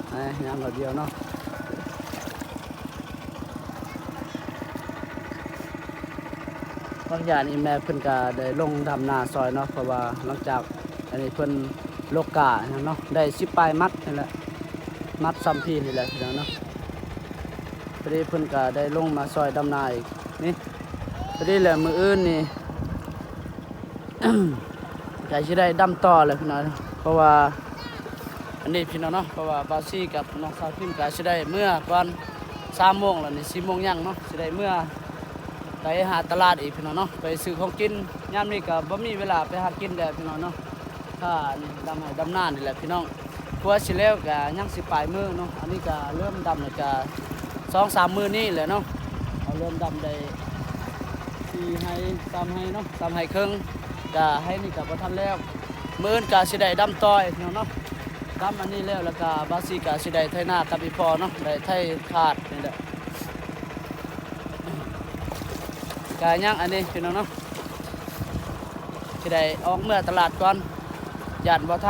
ໄປ ຍ່າງໜ້ອຍດຽວເນາະ. ບາງຢ່າງນີ້ແມ່ເພິ່ນກະໄດ້ລົງດຳນາຊ່ອຍເນາະ ເພາະວ່າຫຼັງຈາກອັນນີ້ເພິ່ນລົກກ້າເນາະ ໄດ້ສິບປາຍມັດນີ້ແຫຼະ ມັດຊ່ຳພີນີ້ແຫຼະພີ່ນ້ອງເນາະ. ພໍດີເພິ່ນກະໄດ້ລົງມາຊ່ອຍດຳນາອີກນີ້ ພໍດີແຫຼະ ມື້ອື່ນນີ້ ກະຊິໄດ້ດຳຕໍ່ແຫຼະພີ່ນ້ອງ ເພາະວ່າ ອັນນີ້ພີ່ນ້ອງເນາະ ເພາະວ່າບ່າວຊີກັບນ້ອງສາວພິມກະຊິໄດ້ເມືອກ່ອນ ສາມໂມງແລ້ວນີ້ ສີ່ໂມງຍັງເນາະ ຊິໄດ້ເມືອໄປຫາຕະຫຼາດອີກພີ່ນ້ອງເນາະ ໄປຊື້ຂອງກິນ. ຍາມນີ້ກະບໍ່ມີເວລາໄປຫາກິນແລ້ວພີ່ນ້ອງເນາະ ຖ້າອັນນີ້ດຳໄຮ່ດຳນານີ້ແຫຼະພີ່ນ້ອງ. ກວ່າຊິແລ້ວກະຍັງຊິປາຍມື້ເນາະ ອັນນີ້ກະເລີ່ມດຳແລ້ວກະສອງສາມມື້ນີ້ແຫຼະເນາະ ເຮົາເລີ່ມດຳໄດ້ສີ່ໄຮ່ ສາມໄຮ່ເນາະ ສາມໄຮ່ເຄິ່ງ ກະໄຮ່ນີ້ກະບໍ່ທັນແລ້ວ ມື້ອື່ນກະຊິໄດ້ດຳຕໍ່ອີກພີ່ນ້ອງເນາະ. ດຳອັນນີ້ແລ້ວ ແລ້ວກະບ່າວຊີກະຊິໄດ້ໄຖນາກັບອີ່ພໍ່ເນາະ ໄດ້ໄຖຄາດນີ້ແຫຼະ. ກະຍັງອັນນີ້ພີ່ນ້ອງເນາະ ຊິໄດ້ອອກເມືອຕະຫຼາດກ່ອນ ຢ້ານບໍ່ທັນ